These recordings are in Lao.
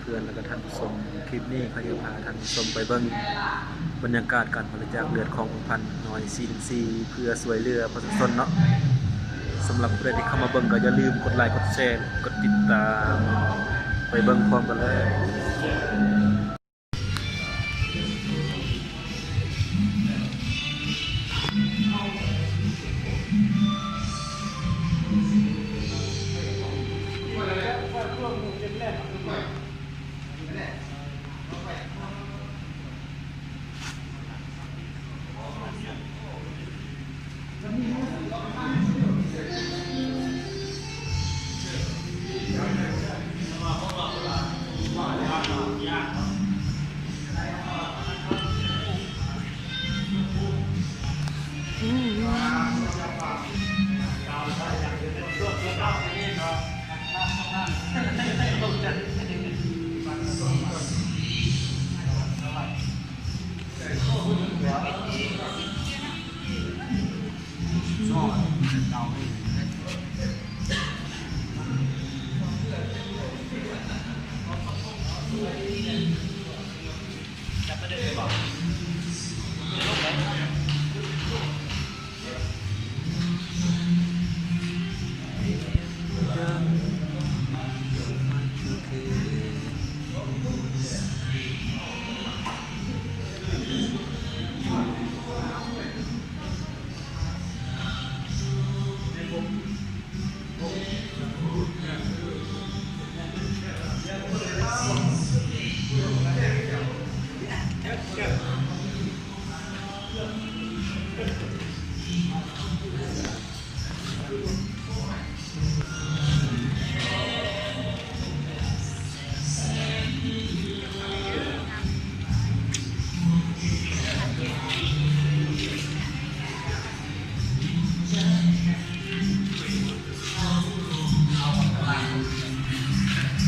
ເພື່ອນ ແລະກະທ່ານຜູ້ຊົມ. ຄລິບນີ້ຂ້ອຍຈະພາທ່ານຜູ້ຊົມໄປເບິ່ງບັນຍາກາດການບໍລິຈາກເລືອດຂອງອົງພັນໜ່ວຍສີ່ໜຶ່ງສີ່ ເພື່ອຊ່ວຍເຫຼືອປະຊາຊົນເນາະ. ສຳລັບຜູ້ໃດທີ່ເຂົ້າມາເບິ່ງກໍຢ່າລືມກົດໄລ ກົດແຊ ກົດຕິດຕາມ ໄປເບິ່ງພ້ອມກັນເລີຍ.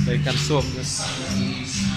ໄດ້ການຊວມເນາະ.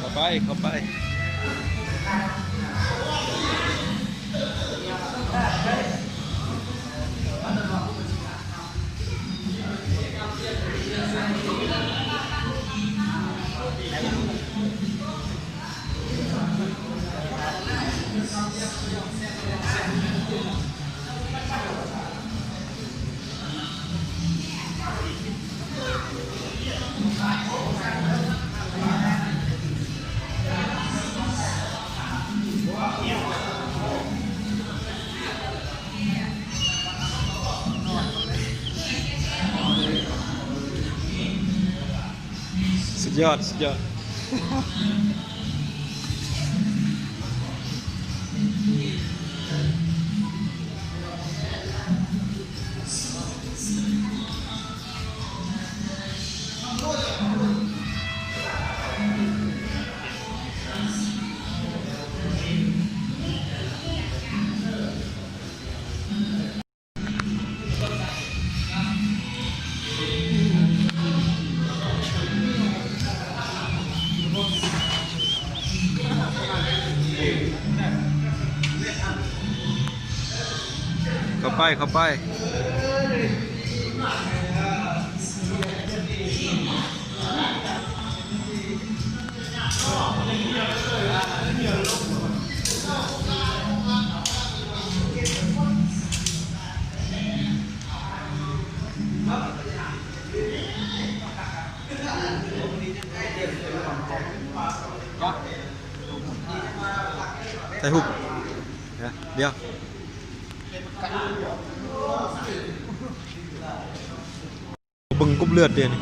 ເຂົ້າໄປ ເຂົ້າໄປ. ສຸດຍອດ ສຸດຍອດ. ເຂົ້າໄປ ເຂົ້າໄປ. ເ ຮູບ ດຽວ ເບິ່ງກົບເລືອດເດນີ້.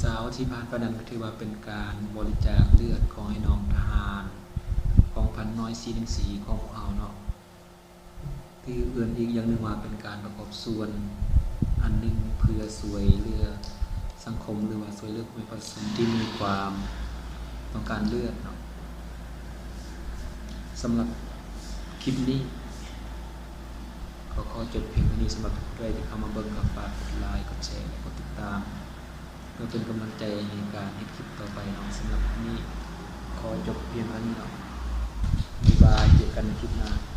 ເຊົ້າທີ່ຜ່ານໄປນັ້ນກໍຖືວ່າເປັນການບໍລິຈາກເລືອດຂອງໄອ້ນ້ອງທະຫານກອງພັນນ້ອຍສີ່ໜຶ່ງສີ່ຂອງພວກເຮົາເນາະ. ຖືເປັນອີກຢ່າງໜຶ່ງວ່າເປັນການປະກອບສ່ວນອັນໜຶ່ງເພື່ອຊ່ວຍເຫຼືອສັງຄົມ ຫຼືວ່າຊ່ວຍເຫຼືອພວກປະຊາຊົນທີ່ມີຄວາມຕ້ອງການເລືອດເນາະ. ສຳລັບຄລິບນີ້ ກໍຂໍຈົບພຽງເທົ່ານີ້. ສຳລັບຜູ້ໃດທີ່ເຂົ້າມາເບິ່ງ ກໍຝາກກົດໄລ ກົດແຊ ແລະ ກົດຕິດຕາມ ເພື່ອເປັນກຳລັງໃຈໃນການເຮັດຄລິບຕໍ່ໄປເນາະ. ສຳລັບຄລິບນີ້ຂໍຈົບພຽງເທົ່ານີ້ເນາະ. ບາຍບາຍ ເຈີກັນໃນຄລິບໜ້າ.